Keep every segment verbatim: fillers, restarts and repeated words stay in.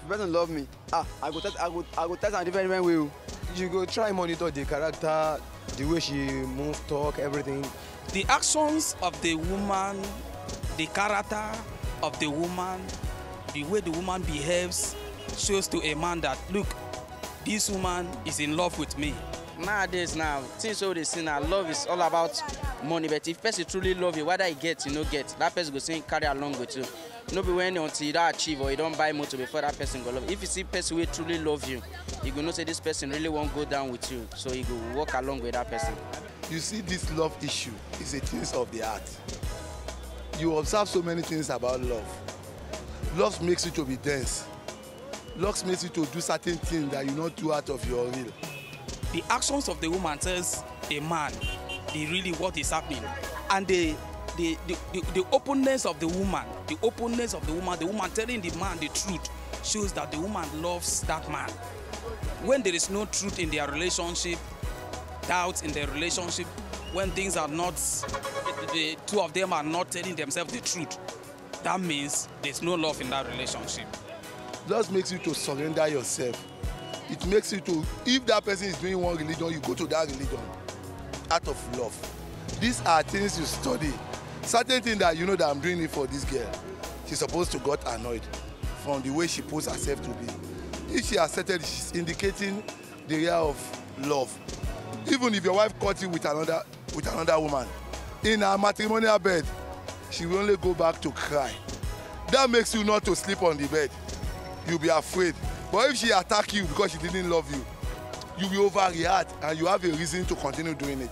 Person love me. Ah, I go test, I go, I go test am different, different way. Oh. You go try monitor the character, the way she move, talk, everything. The actions of the woman, the character of the woman, the way the woman behaves shows to a man that, look, this woman is in love with me. Nowadays now, things wey dey see now, love is all about money. But if person truly love you, whether he get, you no get, that person go still carry along with you. No be when until you don achieve or you don buy motor before that person go love. If you see person wey truly love you, you go know say this person really wan go down with you, so you go walk along with that person. You see, this love issue is a thing of the heart. You observe so many things about love. Love makes you to be dense. Love makes you to do certain things that you not do out of your will. The actions of the woman tells a man the really what is happening, and the the, the, the, the openness of the woman, the openness of the woman, the woman telling the man the truth shows that the woman loves that man. When there is no truth in their relationship, doubt in their relationship, when things are not, the two of them are not telling themselves the truth, that means there's no love in that relationship. Just makes you to surrender yourself. It makes you to, if that person is doing one religion, you go to that religion out of love. These are things you study. Certain things that you know that I'm doing it for this girl. She's supposed to got annoyed from the way she poses herself to be. If she accepted, she's indicating the area of love. Even if your wife caught you with another with another woman in her matrimonial bed, she will only go back to cry. That makes you not to sleep on the bed. You'll be afraid. But if she attack you because she didn't love you, you will overreact and you have a reason to continue doing it.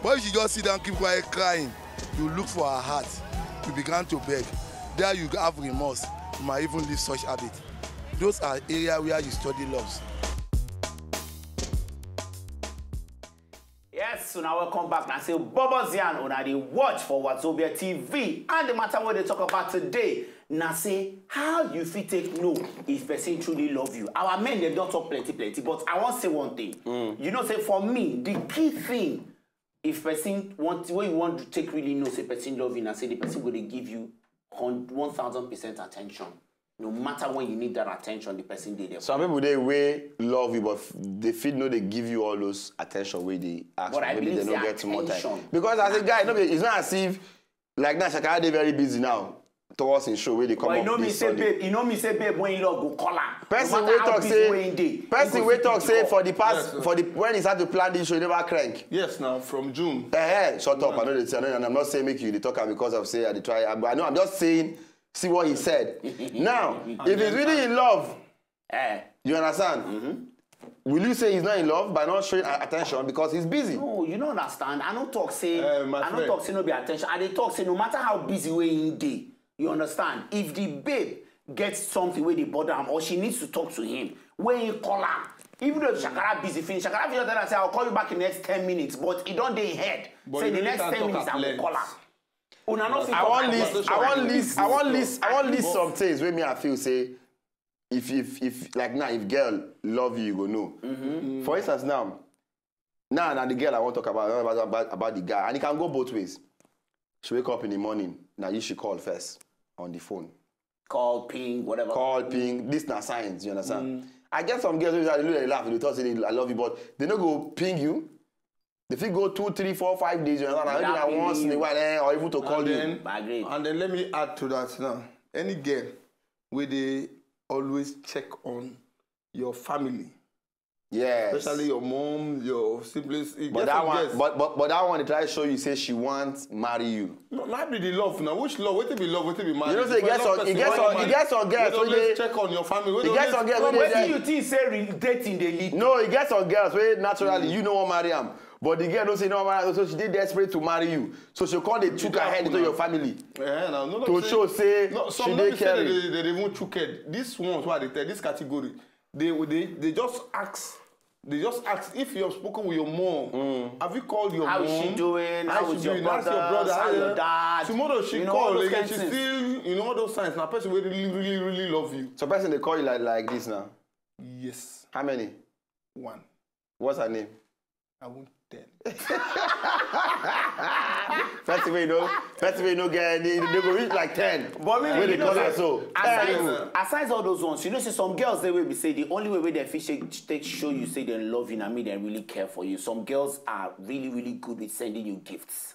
But if she just sit down, keep quiet, crying, you look for her heart. You began to beg. There you have remorse. You might even leave such habit. Those are areas where you study loves. Yes, so now welcome back. Now say Bobo Zian on the watch for Wazobia T V, and the matter what they talk about today. Now say how you fit take know if person truly love you. Our men, they don't talk plenty, plenty, but I want say one thing. Mm. You know, say for me, the key thing, if person want, when you want to take really know, say person love you, and say the person going to give you one thousand percent attention. No matter when you need that attention, the person did there. Some people they way love you, but they feel no they give you all those attention where they ask. But I maybe believe they don't get more time. Because as a guy, no, it's not as if like now Shakara they very busy now. Towards in show where they come. But you know me say babe, you know me say babe when you love go call her. Person we talk say, person we talk say for the past, for the when he start to plan this show, he never crank. Yes, now from June. Eh, eh, shut up. I know they say, and I'm not saying make you the talker because of say I try. I know I'm just saying see what he said. Now, if he's really in love, eh, you understand? Mm-hmm. Will you say he's not in love by not showing attention because he's busy? No, you don't understand. I don't talk say, uh, I don't talk say no be attention. I dey talk say no matter how busy way in day, you understand? If the babe gets something where they bother him or she needs to talk to him, when he call her, even though Shakara busy finish, Shakara finish tell her say I'll call you back in the next ten minutes, but he don't dey head. But say the next ten minutes I will call her. Una no fit I want list, I want list, I want list, I want list some things where me I feel say if if if like now if girl love you, you go know. Mm-hmm. For instance now, now now the girl I want to talk about, about about about the guy, and it can go both ways. She wake up in the morning, now you should call first on the phone. Call, ping, whatever. Call, ping. This na signs, you understand? Mm. I get some girls who they look, they laugh, they talk, say they, I love you, but they no go ping you. They fit go two, three, four, five days, you understand? Maybe once in a while, eh, or even to call you. And then let me add to that now. Any girl where they always check on your family. Yes. Especially your mom, your siblings. But that one, but, but, but that one, they try to show you, say she wants marry you. No, not be the love now. Which love? What be love? What be marriage? You know, say, it gets on, it gets on, it gets on girls. Always check on your family. It gets on girls. What do you think say dating they lead? No, it gets on girls. Where naturally, you know what marry am. But the girl don't say no, man, so she did desperate to marry you. So she called the chook her head into your family. Yeah, no, no, to show say she dey caring. They, they even chook head. This one, what they tell this category, they they they just ask. They just ask if you have spoken with your mom. Mm. Have you called your mom? How is she doing? How is your brother? How your dad? Tomorrow she call again. She still, you know, all those signs. Now person will really, really, really love you. So person they call you like like this now. Yes. How many? One. What's her name? I won't tell. Person wey no, person wey no get any, they go reach like ten. But me, Wey you dey know call say, am so. aside, Ten. aside all those ones, you know, say some girls they will be say the only way wey they fit shake, take show you say they love you and me, they really care for you. Some girls are really, really good with sending you gifts.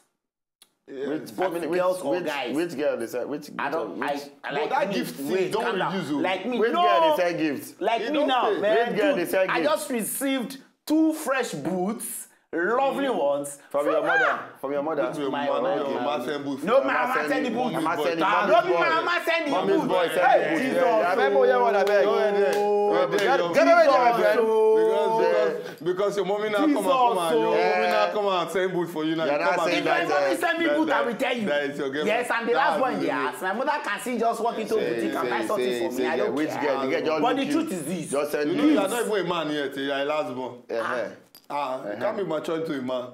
Which, Both I mean, girls which, or which, guys. Which girl dey send? Which? I don't. Which, I, I But like that me- gift thing wait, don't calm down. reduce o. Like me, Which no. Girl dey send gift? Like It me don't now, pay. Man, Which girl dude, dey send I gift? Just received two fresh boots, lovely ones. From your mother. Ah! From your mother. With your My mama, mama. your mama send boots. No, my mama Mama send the send boots. Mama send the No, mama my send mama send the Mommy's boots. boy send Hey, the boots. Jesus. Yeah, I remember you one abeg. Go ahead there. Go Go ahead ahead there, there, get away there, my your friend. mama. Because, because, because your mommy now come and come and your Jesus, mommy oh. now come and send boot for you now. You're You come not and saying If my say that, mommy uh, send me that- boot, I that- will tell you. That is your girlfriend. Yes, I'm the last That's one in the good. house. My mother can still just walk into Say, boutique and buy say, something say, for me. say, I yeah, don't which care. girl? The girl just But the look truth you. Is this. Just send You know, gift. You are not even a man yet. You are a last born. Uh-huh. Ah, you can't be mature into a man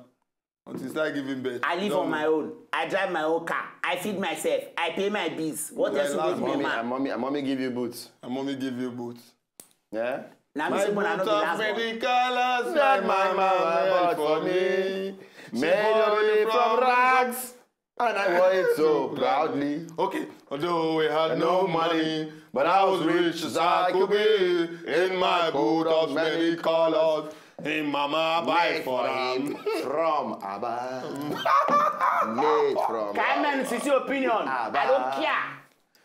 until you start giving birth. I live Don't on my own. I drive my own car. I feed myself. I pay my bills. What You're else a will last make me born. a Mommy, man? and mommy, and mommy give you boots. And mommy give you boots. Yeah. Now me My say, but I boots not be of last born. many colors, That my mama bought for me. She bought it from rags. And I wore it so proudly. Okay, although we had No no money, money, but I was rich as I could be. In my coat of many colors, in mama buy for him. From Abba. Made from. Kaiman, it's your opinion. Ah, I don't bah. Care.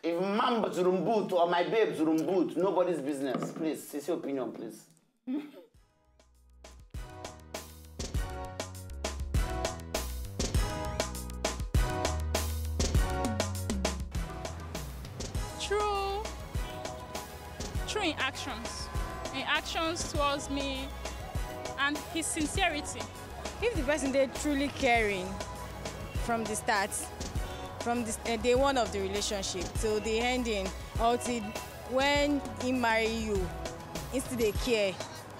If mom zurum boot or my babe zurum boot, nobody's business. Please, it's your opinion, please. True, true in actions, in actions towards me, and his sincerity. If the person dey truly caring from the start, from the uh, day one of the relationship till the ending, or till when he marry you, he still dey care.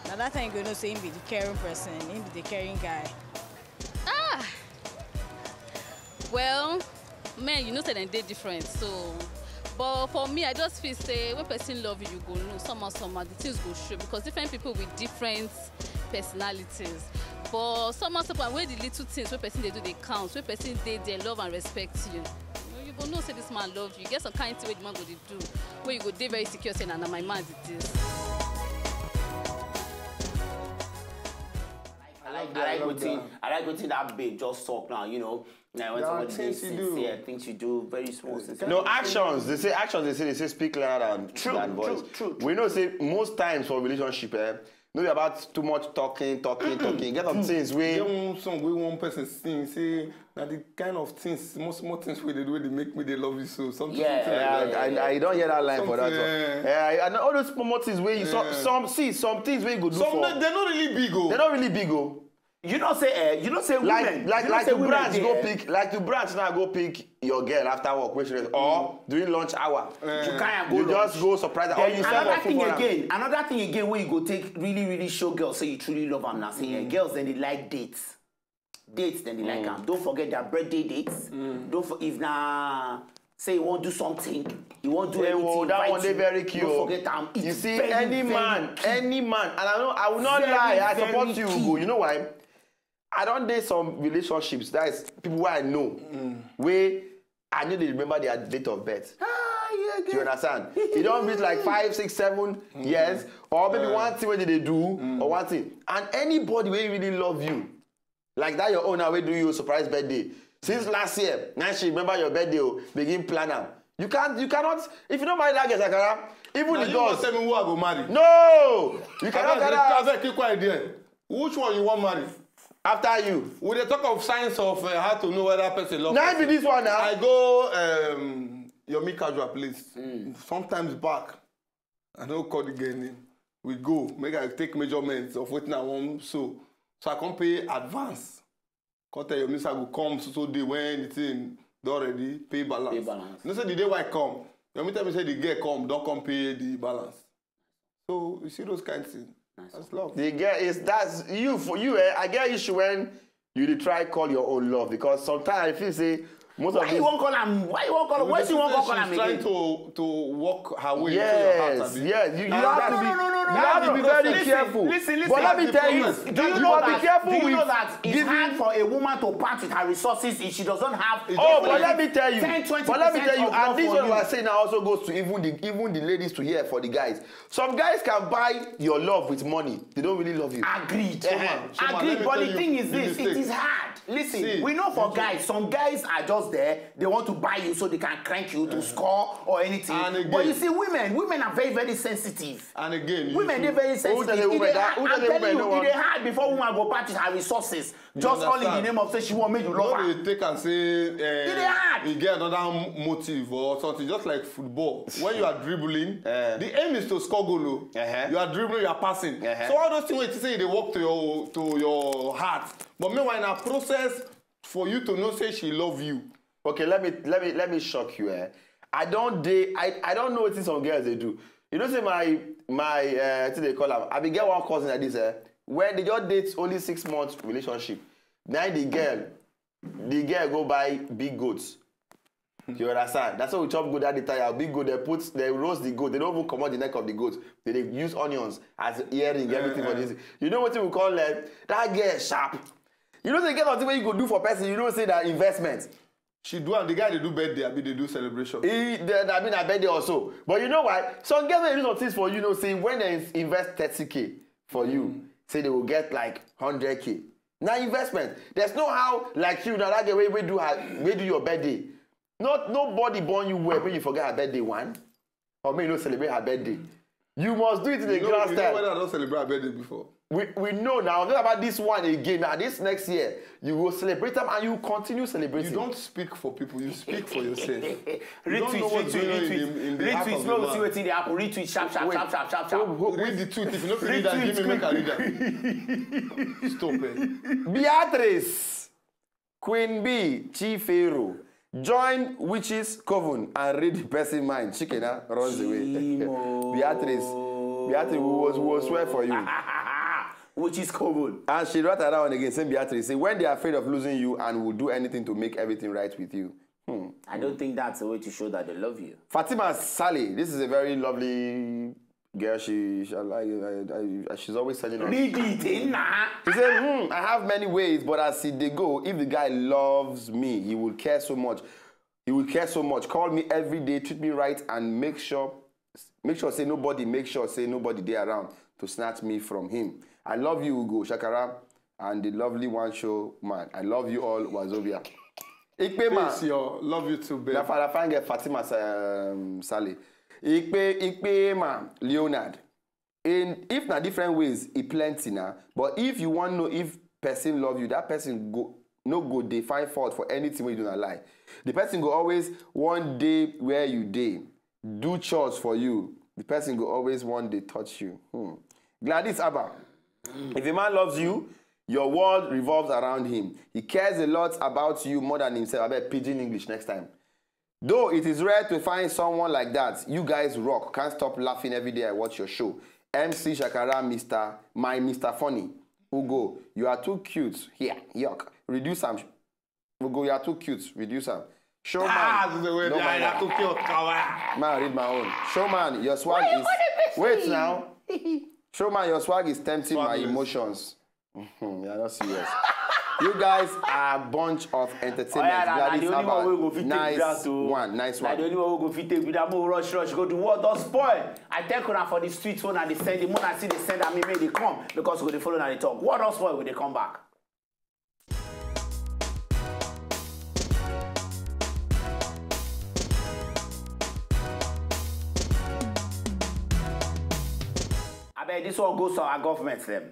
Na that time you go know say he be the caring person, he be the caring guy. Well, men, you know say dem dey different, so, but for me, I just feel say when person love you, you go know somehow, somehow the things go show, because different people with different personalities. But somehow, somehow, where the little things wey person dey do dey count, where person dey there love and respect you. You know, you go know say this man love you. Get some kind thing wey the man go dey do, where you go dey very secure say na, na my man be this. I like, I like wetin, I like wetin that babe just talk now. You know, now when There are somebody dey things you do. Sincere, things you do, very small, sincere. No actions. They say actions. They say they say speak louder than True, than voice. True, true, true. We know say most times for relationship, eh, no be about too much talking, talking, talking. Get some things wey. Get one song wey one person sing say na the kind of things, small small things wey dey do wey dey make me dey love you so. Something, Yeah. something like Yeah, that. I, I don't hear that line for that Something, one. eh. Yeah, I, I know all those small things where you some Yeah. some see some things where you go do Some for. no- they're not really big o. They're not really big, oh. You know say, eh, you know say Like women, like you know like say to women branch dey, go eh, pick like to branch now go pick your girl after work, which is or during lunch hour. Eh. You carry am go You lunch. just go surprise her. Or Then you send another her thing food for her. Again, another thing again wey you go take really really show girls say you truly love am na say eh, girls dem dey like dates. Dates dem dey like am. Don't forget their birthday dates. Don't for, if na say you wan do something, you wan do Hey, anything. whoa, that Invite one dey you. Very cute. Don't forget am. It's You see, very, any very man, cute. Any man, and I know I will not Very, lie. I very support you, cute. Go. You know why? I don't date some relationships. That is people where I know. Where I know they remember their date of birth. Ah, yeah, Do you understand? You don't reach like five, six, seven years, or maybe one thing where they do or one thing. And anybody where really love you, like that your own now, where do you surprise birthday? Since last year, now she remember your birthday, oh, begin plan am. You can't, you cannot. If you don't marry that girl, Sakara, even Now the you wan girls. Tell me who I go marry. No, you cannot Abeg, gather. abeg, keep quiet there. Which one you wan marry? After you. We dey talk of signs of uh, how to know whether person love. Now be Person. This one now. I go um, Yomi Casual place sometimes back. I no call the girl name. We go make I take measurements of wetin I wan so. So I come pay advance. Come tell Yomi say I go come so so day when the thing don already pay balance. Pay balance. You know say the day wey I come, Yomi tell me say the girl come don come pay the balance. So you see those kind things. That's love. The girl is that's you for you. Eh, I get issue when you dey try call your own love because sometimes I feel say most of Why these. You wan call am? Why you wan call am? We Why dey you wan see call say call am she's trying again? to to work her way into your heart. Yes, Abi? yes. You, you Ah, have to no, be. no, no, no, You have to be very Listen, careful. Listen, listen. But let me tell you, Do you you know must be that? careful Do you know with that it's giving. Hard for a woman to part with her resources if she does not have? Oh, but let me tell you. Ten, twenty But let me tell you, of and love this for one you. I say now also goes to even the even the ladies to hear for the guys. Some guys can buy your love with money. They don't really love you. Agreed. Showman, Showman, Agreed. let me But tell the you, thing is the this: it mistake. Is hard. Listen, See, we know for guys, some guys are just there. They want to buy you so they can crank you to score or anything. And again. But you see, women, women are very, very sensitive. And again, you Women, should- they're very sensitive. tell you It women dey that- hard. who tell I'm you telling women you, don't it want- dey hard before woman go part with her resources. Just all in the understand? Name of say she won't make you love No, her. They take and say It dey hard. uh, you get another m- motive or something, just like football. When you are dribbling, Eh. the aim is to score goal. Oh. Uh-huh. You are dribbling, you are passing. Uh-huh. So all those things wey you say they work to your to your heart. But meanwhile, in a process for you to know say she love you. Okay, let me let me let me shock you. Eh? I don't dey I, I don't know what some girls they do. You know, say my my uh, thing they call am. I be get one cousin like this. Eh? When they just date only six months relationship, now the girl, the girl go buy big goats. You understand? That's why we chop goat that they tire. Big goat, they put, they roast the goat. They don't even comot the neck of the goat. They, they use onions as earring, everything for this. You know what we call that? That girl sharp. You know the kind of thing wey you go do for person, you know say that investment. She do and the guy they do birthday, I mean they do celebration. He, they, I mean, I bet they also. But you know why? Some girls will do some things for you, you know, say when they invest thirty K for you, say they will get like hundred K. Now investment. There's no how like you now that girl wey wey do her wey do your birthday. Not nobody born you well when you forget her birthday one, or may you no celebrate her birthday. You must do it in a You know, grand you know style. Whether I don't celebrate her birthday before. We, we know now. I'm talking about this one again. Now this next year, you will celebrate them and you will continue celebrating. You don't speak for people. You speak for yourself. You Retweet, don't know what's going on in retweet, the, in the heart retweet. of No, the see man. Wetin dey happen? Retweet, sharp, sharp, Wait. sharp, sharp, sharp, sharp. Who- who- Read the tweet. If you don't read that, give me make I read that. Stop it. Beatrice, Queen B, Chief Pharaoh, join witches coven and read the person mind. Chikena runs away. Chimo. Beatrice, Beatrice, we was we was swear for you. Which is coven. And she wrote around again, saying Beatrice, say when they are afraid of losing you and will do anything to make everything right with you. Hmm. I don't think that's a way to show that they love you. Fatima Saleh, this is a very lovely girl. She, she I, I, I, she's always sending us. Read it, eh, nah. She said, hmm, I have many ways, but as it they go, if the guy loves me, he will care so much. He will care so much. Call me every day, treat me right, and make sure, make sure say nobody, make sure say nobody there around to snatch me from him. I love you, Ugo Shakara, and the lovely one show man. I love you all, Wazobia. Ikpema. Peace, yo. Love you too, babe. Na Farafanga Fatima um, Saleh. Ikpe Ikpema Leonard. In if na different ways, e plenty na. But if you wan know if person love you, that person go no go dey find fault for anything wey you do na lie. The person go always wan dey where you dey, do chores for you. The person go always wan dey touch you. Hmm. Gladys Abba, if a man loves you, your world revolves around him. He cares a lot about you more than himself. I bet pidgin English next time. Though it is rare to find someone like that, you guys rock. Can't stop laughing every day I watch your show. M C Shakara, Mister My Mister Funny. Ugo, you are too cute. Here, yuck. Reduce am. Ugo, you are too cute. Reduce am. Showman. Ah, this is the way No they mind are am. to kill Kawaya. Man, read my own. Showman, your swag is. Wait now. Showman, your swag is tempting my Swagless. Emotions. Hmm, you're not serious. You guys are a bunch of entertainment. Oh, yeah, na, na Gladys the only Abba, one wey go fit take nice that, oh. One, nice Na one. The only one wey go fit take be that, mo rush rush go do what don spoil. I tell una for the streets when I dey send the money, I see they send am, me make they come because we go dey follow na dey talk. What don spoil, we dey come back. Abeg, this one goes to our government dem.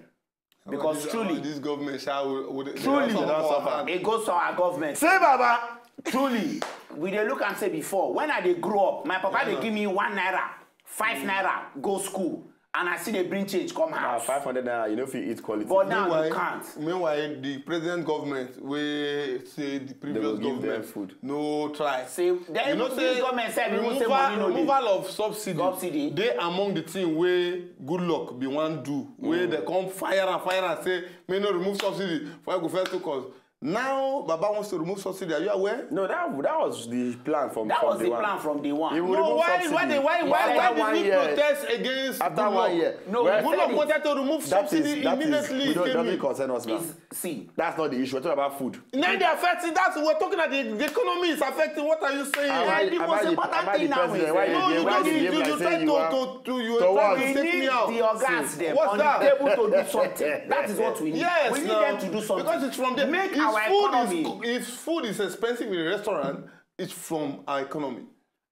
Because This- truly, this government shall will, will, Truly. They don't suffer. It goes to our government. Say, Baba. Truly, we dey look and say before, when I dey grow up, my papa dey give me one naira, five naira, go school, and I still dey bring change come Ah, house. five hundred naira, you know if you eat quality. But now you Meanwhile, can't. Meanwhile, the present government wey say the previous go give them government food. No try. Say, then You know even say this government sef, even say removal, money no dey. Removal of subsidy. Subsidy. Dey among the thing wey good luck be wan do. Wey they come fire and fire and say may no remove subsidy for go first two cause. Now Baba wants to remove subsidy. Are you aware? No, that that was the plan from That from was day the one. plan from day one. He will No, remove why, subsidy. why, they, why, why, After why did one we year. Protest against After Goodluck? One year. No, Well, Goodluck wanted to remove that subsidy is, that is, immediately. we He don't, came doesn't in. Concern us now. Is- see, That's not the issue. We're talking about food. Now they affect it. That's what we're talking about. The, the economy is affecting. What are you saying? Am I- the am most I the- important am I thing the now president? Is Why No, you you why don't you need behave you, like you say try you to, are- to, to, you To try what? to we take need me out. The organs them What's on that? The table to do something. That is what we need. Yes, We need now. Them to do something. Because it's from them. Make It's our food economy. Is, if food is expensive in a restaurant, it's from our economy.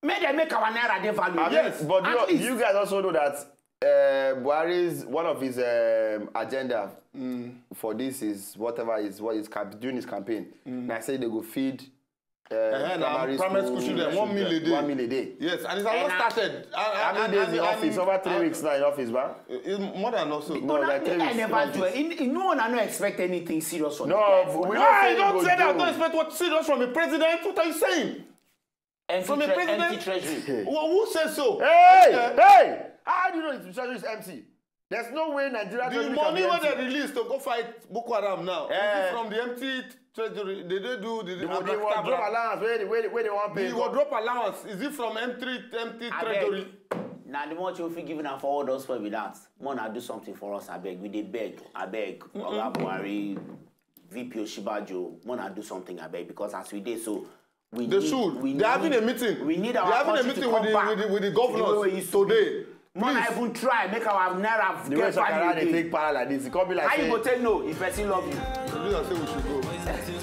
Make them make our naira dey value. I mean, Yes, but at you, least. You guys also know that uh, Buhari's one of his um, agenda for this is whatever is what is camp, doing his campaign. And I say they go feed uh, Uh-huh, now primary, primary school children, one meal a day. One meal a day. Yes, and it's not And I- started. And- How many and- days and- in and- office? Over three and- weeks now in office, ba? Uh, more than also. No, No, like that three thing I weeks, never one do. week. In, in, no one, I no expect anything serious from No, the guys. but we No, don't Why say you don't go say that? do. Don't expect what serious from a president. What are you saying? empty, from a tre- president- empty treasury. Well, who says so? Hey, Okay. Hey! How do you know the treasury is empty? There's no way Nigeria The treasury money can when be they empty. Release to go fight Boko Haram now. Is Eh. It from the empty treasury they, they do the, The, the abracadabra? Wardrobe allowance where they, where they, where they want pay. The wardrobe allowance, is it from empty, empty Abeg. Treasury? Na the much we fit give una for all those people be that. More na do something for us, abeg. We dey beg, abeg. Oga Buhari, V P Osinbajo, more na do something, abeg. Because as we dey so, we They need, should. We They're having need, a meeting. We need They're our having a country meeting to with come the, back with the, with the to the way governors we used to be. Today. More na Please. Even try make our naira The way get Sakara value they again. Take power like this, it can't be like How you say- go take no if person love you? Please, I say we should go.